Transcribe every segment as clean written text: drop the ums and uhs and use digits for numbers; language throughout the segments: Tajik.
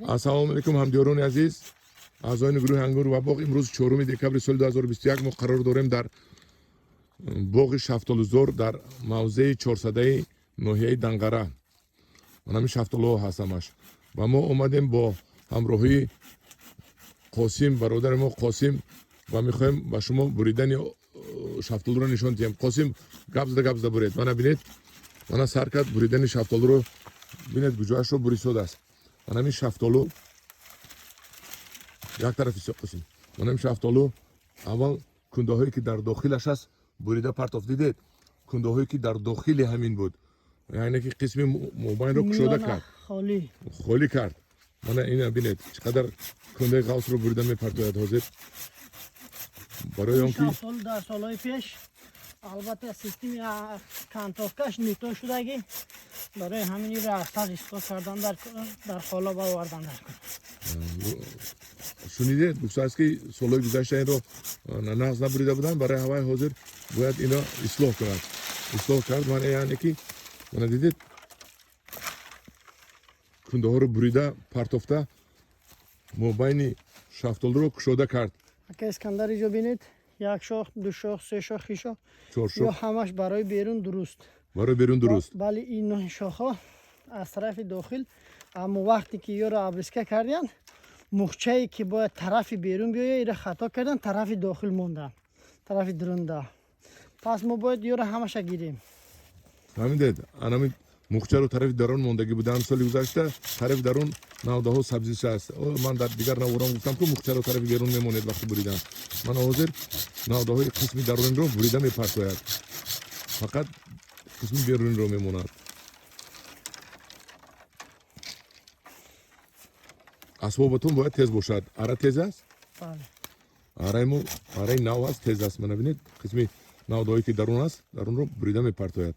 Ассалому алайкум, ҳамдиёрони азиз, аъзоёни гурӯҳи Ангур ва боғ. Имрӯз 4 декабри соли 2021 мо қарор дорем дар боғи шафтолузор дар мавзеи Чорсадаи ноҳияи Данғара. Ман ҳамин шафтолуҳо ҳастамаш ва мо омадем бо ҳамроҳии Қосим, бародари мо Қосим, ва мехоҳем ба шумо буридани шафтолуро нишон диҳем. Қосим, гап зада, гап зада буред. Мана бинед, мана сар кард буридани шафтолуро. Бинед, куҷоашро бурисодааст. Ман ҳамин шафтолу як тарафи, Қосим, ман ҳамин шафтолу аввал кундаҳое ки дар дохилаш аст, бурида партофт. Дидед, кундаҳое ки дар дохили ҳамин буд, яъне ки қисми мобайнро кушода кард, холӣ кард. Мана ина бинед, чӣ қадар кундаи ғафсро бурида мепартояд ҳозир, барои он ки Шафтолу дар солҳои пеш албатта системи кантовкаш не то шудагӣ, барои ҳамин инро аз тар ислоҳ кардан, дар қолаб овардан дар кор. Шунидед, гуфтааст ки солҳои гузашта инро нағз набурида буданд, барои ҳавай ҳозир бояд ино ислоҳ кунад. Ислоҳ кард. Мана, яъне ки мана дидед, кундаҳоро бурида партофта, мобайни шафтолуро кушода кард. Ака Искандар, иҷо бинед, як шох, ду шох, се шох, шох. Чор ё шох. Ҳамаш барои берун дуруст. Барои берун дуруст. Бале, ин шохҳо аз тарафи дохил, аммо вақте ки ёро обрезка кардиянд, мухчае ки бояд тарафи берун биёяд, иро хато кардан, тарафи дохил мондан, тарафи дурунда. Пас мо бояд ёро ҳамаша гирем. Фаҳмидед, анами мухчаро тарафи дарун мондагӣ буданд соли гузашта, тарафи дарун навдаҳо сабзиша аст. Ман дар дигар наворам гуфтам, ку мухчаро тарафи берун мемонед вақти буридан. Ман ҳозир навдаҳои қисми дарунро бурида мепартояд, фақат қисми берунро мемонад. Асбобатон бояд тез бошад. Ара тез аст? Бале. Араи мо араи нав аст, тез аст. Мана бинед, қисми навдаҳое ки дарун аст, дарунро бурида мепартояд.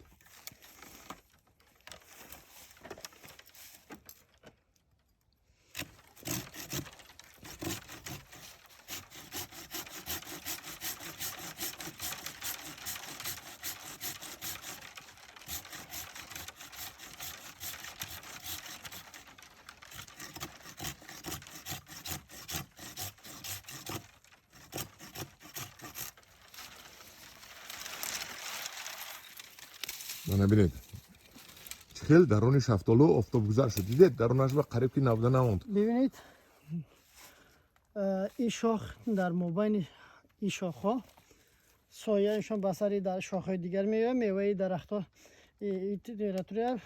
Мана бинед, чӣ хел даруни шафтолу офтобгузар шуд. Дидед, дарунаш ба қариб ки навда намонд. Бибинед, ин шох дар мобайни ин шохҳо сояашон ба сари дар шохҳои дигар меояд, меваи дарахтҳо территория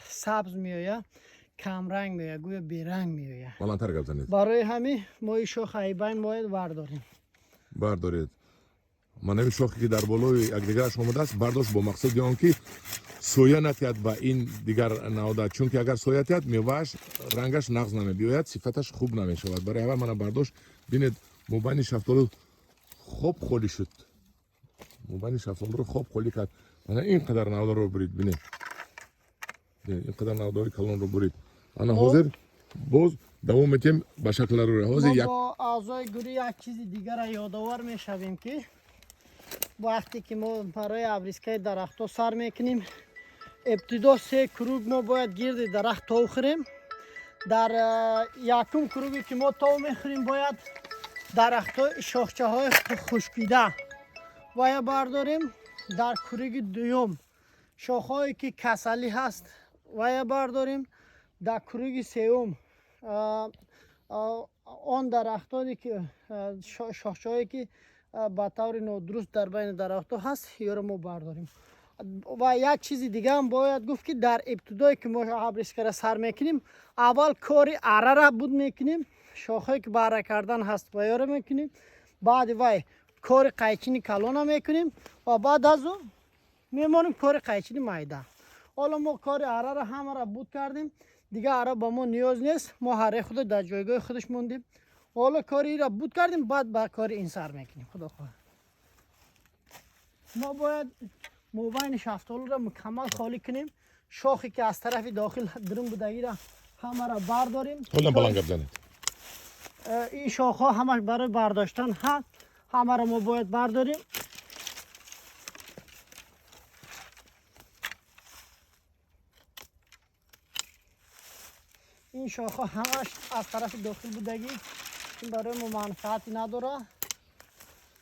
сабз меояд, камранг меояд, гӯё беранг меояд. Баландтар гап занед. Барои ҳамин мо ин шох айбайн бояд вардорем. Бардоред. Мана ин шохе ки дар болои якдигараш омадааст, бардошт бо мақсади он ки соя натиҳад ба ин дигар навда, чунки агар соя тиҳад, мевааш рангаш нағз намебиёяд, сифаташ хуб намешавад. Барои ҳава мана бардошт. Бинед, мобайни шафтолу хоб холӣ шуд, мобайни шафтолуро хоб холӣ кард. Мана ин қадар навдаро бурид. Бинед, ин қадар навдаҳои калонро бурид. Ана ҳозир боз давом метиҳем ба шакларо. Ҳозир Мо як бо аъзои гурӯҳ як чизи дигара ёдовар мешавем, ки вақте ки мо барои обрезкаи дарахтҳо сар мекунем, ибтидо се круг мо бояд гирди дарахт тов хӯрем. Дар якум круге ки мо тов мехӯрем, бояд дарахтҳои шохчаҳои хушкида вая бардорем. Дар круги дуюм шохҳое ки касалӣ ҳаст, вая бардорем. Дар круги сеюм он дарахтоне ки шохчаҳое ки ба таври нодуруст дар байни дарахтҳо ҳаст, ёро мо бардорем. Ва як чизи дигаам бояд гуфт, ки дар ибтидое ки мо обрезкара сар мекунем, аввал кори арара буд мекунем, шохҳое ки бара кардан ҳаст, ва ёро мекунем. Баъди вай кори қайчини калона мекунем ва баъд аз ӯ мемонем кори қайчини майда. Ҳоло мо кори арара ҳамаро буд кардем, дигар ара ба мо ниёз нест. Мо ҳараи худо дар ҷойгоҳи худаш мондем. Ҳоло кори ира буд кардем, баъд ба кори ин сар мекунем. Худо хоҳад, мо бояд мобайни шафтолуро мукаммал холӣ кунем, шохе ки аз тарафи дохил дурун будагиро ҳамаро бардорем. Ҳолам баланд гап занед. Ин шохҳо ҳамаш барои бардоштан ҳаст, ҳамаро мо бояд бардорем. Ин шохҳо ҳамаш аз тарафи дохил будагӣ, ин барои мо манфиати надора,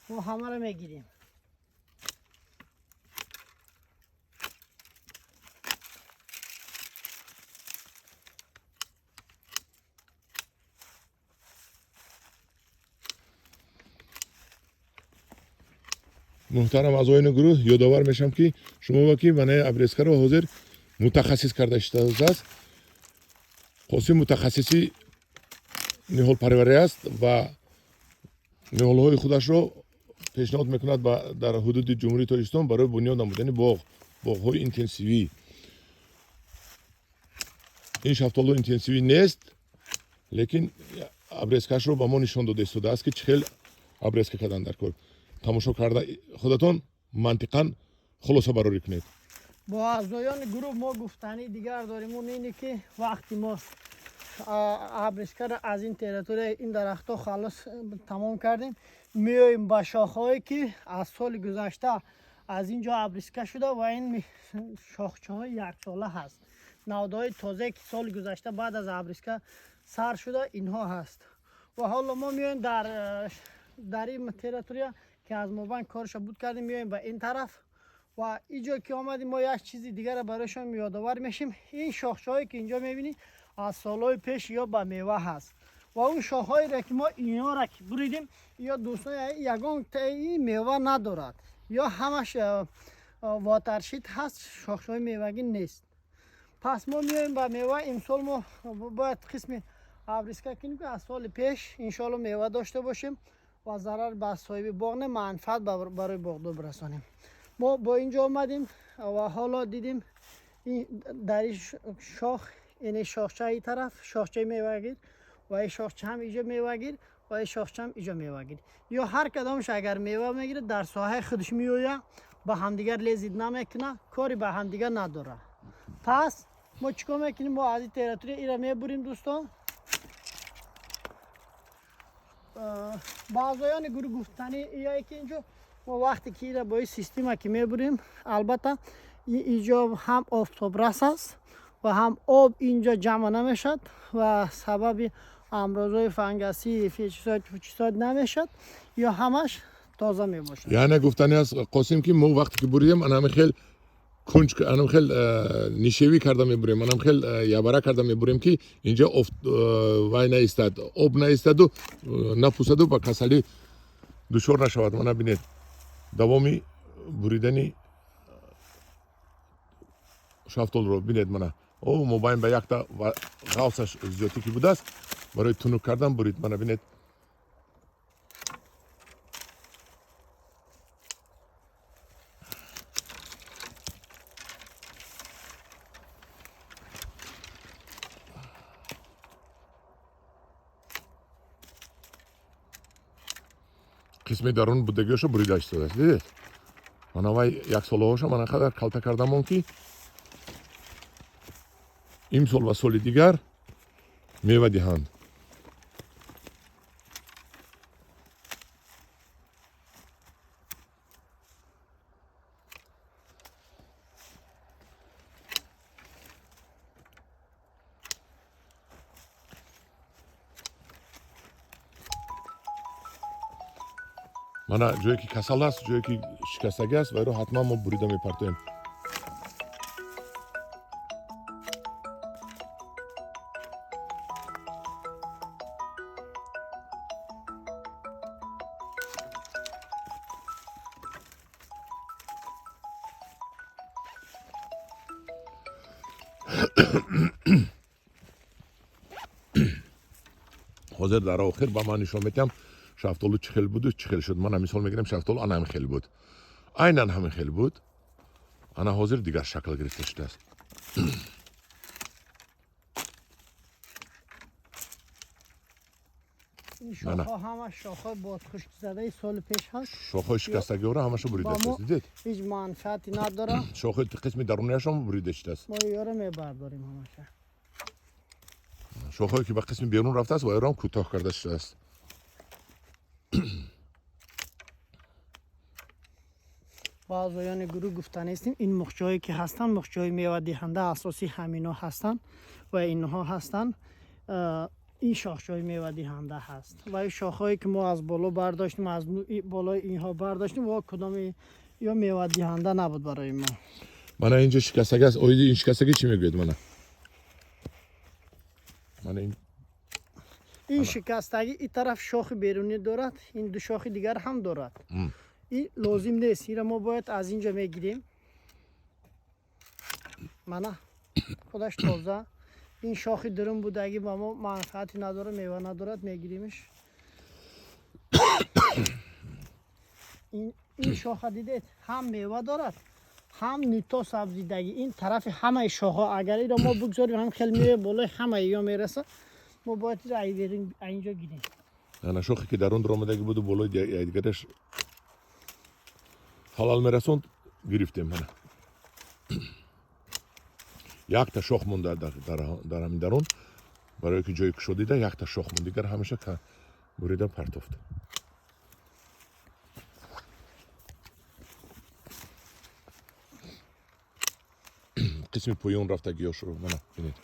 мо ҳамаро мегирем. Муҳтарам аъзоёни гурӯҳ, ёдовар мешавам, ки шумо ки манаи обрезкаро ҳозир мутахассис карда шудааст. Қосим мутахассиси ниҳолпарварӣ аст ва ниҳолҳои худашро пешниҳод мекунад дар ҳудуди Ҷумҳурии Тоҷикистон барои бунёд намудани боғҳои интенсивӣ. Ин шафтолу интенсивӣ нест, лекин обрезкашро ба мо нишон дода истодааст, ки чӣ хел обрезка кардан дар кор. Тамошо карда худатон мантиқан хулоса барорӣ кунед. Бо аъзоёни гурӯҳ мо гуфтании дигар дорем, он ине ки вақти мо обрезкаро аз ин территорияи ин дарахтҳо халос тамом кардем, меоем ба шохҳое ки аз соли гузашта аз ин ҷо обрезка шуда ва ин шохчаҳои яксола ҳаст. Навдаҳои тозае ки соли гузашта баъд аз обрезка сар шуда инҳо ҳаст. Ва ҳоло мо меоем дар ин территория ки аз мобайн корша буд кардем, меоем ба ин тараф ва инҷо ки омадем мо як чизи дигарро барои шумо ёдовар мешим. Ин шохчаҳое ки инҷо мебинӣ аз солҳои пеш ё ба мева ҳаст ва он шохҳоеро ки мо инҳоро ки буридем, ё дӯстон ягон ин мева надорад, ё ҳамаш ватаршит ҳаст, шохчаҳои мевагӣ нест. Пас мо меоем ба мева. Имсол мо бояд қисми обрезка кунем ки аз соли пеш иншоалло мева дошта бошем ва зарар ба соҳиби боғ не, манфаат барои боғдор бирасонем. Мо бо инҷо омадем ва ҳоло дидем дар ин шох, ин шохча ин тараф шохчаи мевагир ва ин шохча ҳам инҷо мевагир ва ин шохча ҳам инҷо мевагир. Ё ҳар кадомаш агар мева мегирад дар соҳаи худаш меояд, ба ҳамдигар лезид намекунад, кори ба ҳамдигар надорад. Пас мо чикор мекунем? Мо аз ин территория инро мебурем дӯстон. Ба аъзоёни гурӯҳ гуфтанӣ ие ки инҷо мо вақте ки инро бо ин система ки мебурем, албатта инҷо ҳам офтобрас аст ва ҳам об инҷо ҷамъ намешавад ва сабаби амрозҳои фангасӣ фечисод намешавад, ё ҳамаш тоза мебошад. Яъне гуфтанӣ аст Қосим, ки мо вақте ки буридем анами хел кунҷ, анам хел нишевӣ карда мебурем, анам хел ябара карда мебурем, ки инҷо вай наистад, об наистаду напусаду ба касалӣ дучор нашавад. Мана бинед давоми буридани шафтолро бинед. Мана о мобайн ба якта ғавсаш зиёдтӣ ки будааст барои тунук кардан бурид. Мана бинед. Қисми дарун будагиашо бурида истодааст. Дидед, мана вай яксолаҳошо мана қадар калта кардамон, ки имсол ва соли дигар мева диҳанд. Мана ҷое ки касал аст, ҷое ки шикастагӣ аст, вайро ҳатман мо бурида мепартоем. Ҳозир дар охир ба ман нишон медиҳам шафтолу чӣ хел буду чӣ хел шуд. Ман мисол мегирам, шафтолу ана ҳамин хел буд, айнан ҳамин хел буд, ана ҳозир дигар шакл гирифта шудааст. Ин шохҳо ҳама шохҳои бодхушкзадаи соли пеш ҳаст. Шохҳои шикастагиҳоро ҳамаша бурида шудааст. Дидед, ҳеҷ манфиате надорад. Шохҳои қисми дарунияшон бурида шудааст. Мо иёро мебардорем ҳамаша. Шохҳое ки ба қисми берун рафтааст, вайро ҳам кӯтоҳ карда шудааст. Ба аъзоёни гурӯҳ гуфтанистем, ин мухчаҳое ки ҳастанд, мухчаҳои мевадиҳанда асосӣ ҳаминҳо ҳастанд ва инҳо ҳастанд. Ин шохчаҳои мевадиҳанда ҳаст ва ин шохҳое ки мо аз боло бардоштем, аз болои инҳо бардоштем, ва кудоми ё мевадиҳанда набуд барои мо. Мана инҷо шикастагӣ аст. Оиди ин шикастагӣ чӣ мегӯед? Мана ин шикастагӣ ин тараф шохи берунӣ дорад, ин ду шохи дигар ҳам дорад. Ин лозим нест, инро мо бояд аз инҷо мегирем. Мана худаш тоза. Ин шохи дурун будагӣ ба мо манфиати надорад, мева надорад, мегиримш. Ин шоха дидед, ҳам мева дорад, ҳам нито сабзидагӣ. Ин тарафи ҳамаи шохҳо агар инро мо бигзорем, ҳам хел мева болои ҳамаи ё мерасад. Мо бояд инро инҷо гирем. Ана шохе ки дар он омадагӣ буду болои дигараш халал мерасонд, гирифтем. Мана якта шох монда дар ҳамин дарун, барое ки ҷои кушодида якта шох монд, дигар ҳамеша бурида партофт. Қисми поён рафтагиёшро мана бинед.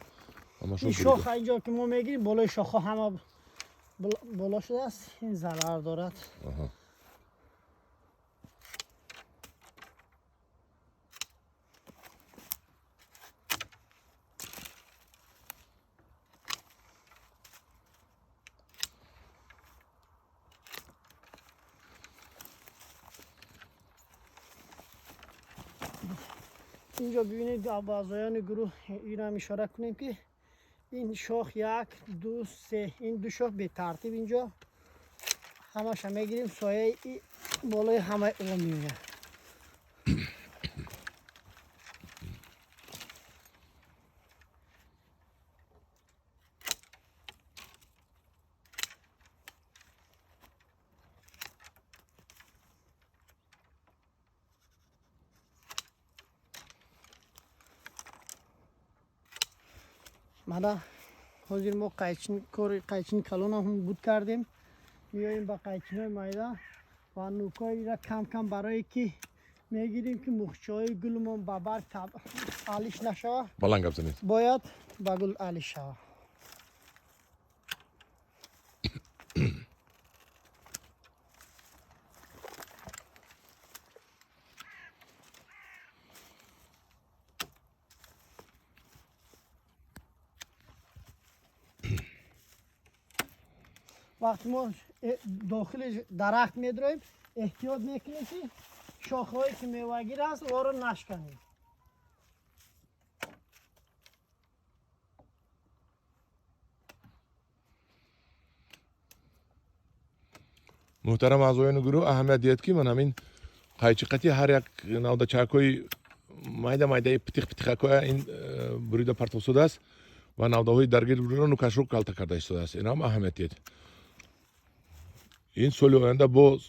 Ин шох инҷо ки мо мегирем, болои шохҳо ҳама боло шудааст, ин зарар дорад. Инҷо бибинед, ба аъзоёни гурӯҳ инам ишора кунем ки ин шох як, ду, се, ин ду шох бетартиб инҷо ҳамаша мегирем, сояи болои ҳамаи о меояд. Мана ҳозир мо қайчини калонам буд кардем, меоем ба қайчинои майда ва нукҳоира кам-кам барое ки мегирем ки мухчаҳои гулмон ба барг алиш нашава. Баланд гап занед. Бояд ба гул алиш шава. Вақти мо дохили дарахт медроем, эҳтиёт мекунем ки шохҳое ки мевагир аст, онро нашканем. Муҳтарам аъзоёни гурӯҳ, аҳамият диҳед ки ман ҳамин қайчиқати ҳар як навдачакҳои майда майдаи птих птихакҳоя ин бурида партофтодааст ва навдаҳои даргир буриро нукашро калта карда истодааст. Ин ҳам аҳамият диҳед. Ин соли оянда бо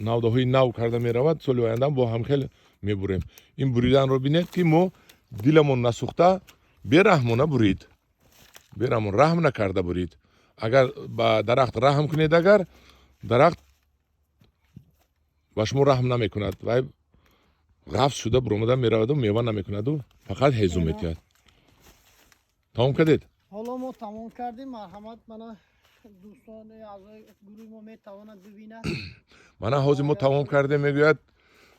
навдаҳои нав карда меравад, соли оянда бо ҳамхел мебурем. Ин буриданро бинед ки мо диламон насӯхта бераҳмона бурид, бераҳмон раҳм накарда бурид. Агар ба дарахт раҳм кунед, агар дарахт ба шумо раҳм намекунад, вай ғафз шуда буромада мераваду мева намекунаду фақат ҳезум метиҳад. Тамом кардед? Ҳоло мо тамом кардем. Марҳамат, мана дӯстони аъзои гурӯҳи мо метавонанд бибинанд. Мана ҳозир мо тамом кардем, мегӯяд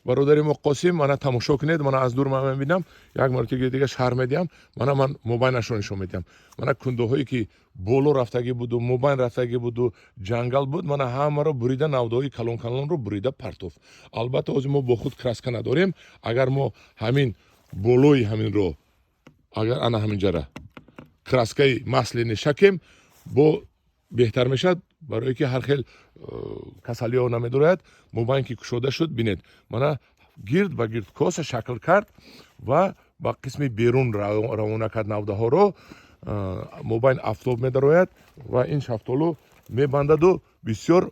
бародари мо Қосим. Мана тамошо кунед, мана аз дур ман мебинам, як маротиба дига шарҳ медиҳам. Мана ман мобайнашро нишон медиҳам. Мана кундаҳое ки боло рафтагӣ буду мобайн рафтагӣ буду ҷангал буд, мана ҳамаро бурида, навдаҳои калон калонро бурида партофт. Албатта ҳозир мо бо худ краска надорем. Агар мо ҳамин болои ҳаминро, агар ана ҳаминҷара краскаи масленӣ шакем, бо беҳтар мешавад, барое ки ҳар хел касалиҳо намедорад. Мобайн ки кушода шуд, бинед, мана гирд ба гирд коса шакл кард ва ба қисми берун равона кард навдаҳоро. Мобайн афтоб медарояд ва ин шафтолу мебандаду бисёр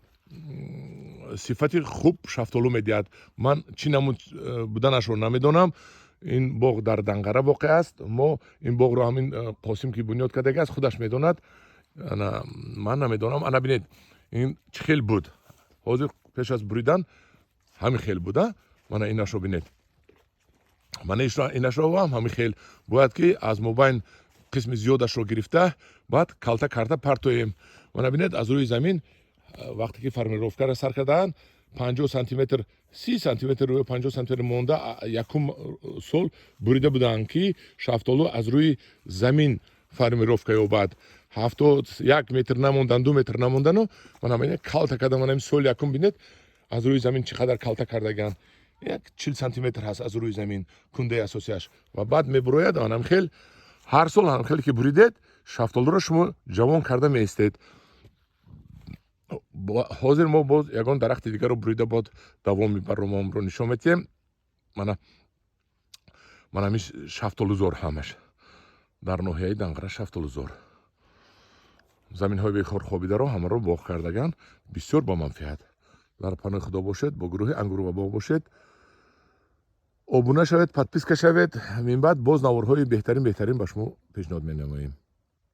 сифати хуб шафтолу медиҳад. Ман чӣ намуд буданашро намедонам. Ин боғ дар Данғара воқеъ аст. Мо ин боғро ҳамин Қосим ки бунёд кардагӣ аст, худаш медонад, ман намедонам. Ана бинед, ин чӣ хел буд ҳозир пеш аз буридан ҳамин хел буда. Мана инашро бинед, мана инашро ҳам ҳамин хел бояд ки аз мобайн Қисми зиёдашро гирифта, баъд калта карда партоем. Мана бинед, аз рӯи замин вақте ки формировкаро сар кардаанд, 50 сантиметр, 30 сантиметр ё 50 сантиметр монда, якум сол бурида буданд, ки шафтолу аз рӯи замин формировка ёбад. 71 метр намондан, 2 метр намондану мана бинед, калта карда. Мана соли якум бинед, аз рӯи замин чӣ қадар калта кардаган, як 40 сантиметр ҳаст аз рӯи замин кундаи асосияш. Ва баъд мебурояд. Анам хел ҳар сол ҳам хеле ки буридед, шафтолуро шумо ҷавон карда меистед. Ҳозир мо боз ягон дарахти дигарро бурида, бод давоми барномаамро нишон медиҳем. Мана ҳамин шафтолузор ҳамаш дар ноҳияи Данғара, шафтолузор. Заминҳои бекор хобидаро ҳамаро боғ кардаган, бисёр бо манфиат. Дар паноҳи Худо бошед, бо гурӯҳи «Ангуру ва боғ» бошед. Обуна шавед, подписка шавед. Минбаъд боз наворҳои беҳтарин, беҳтарин ба шумо пешниҳод менамоем.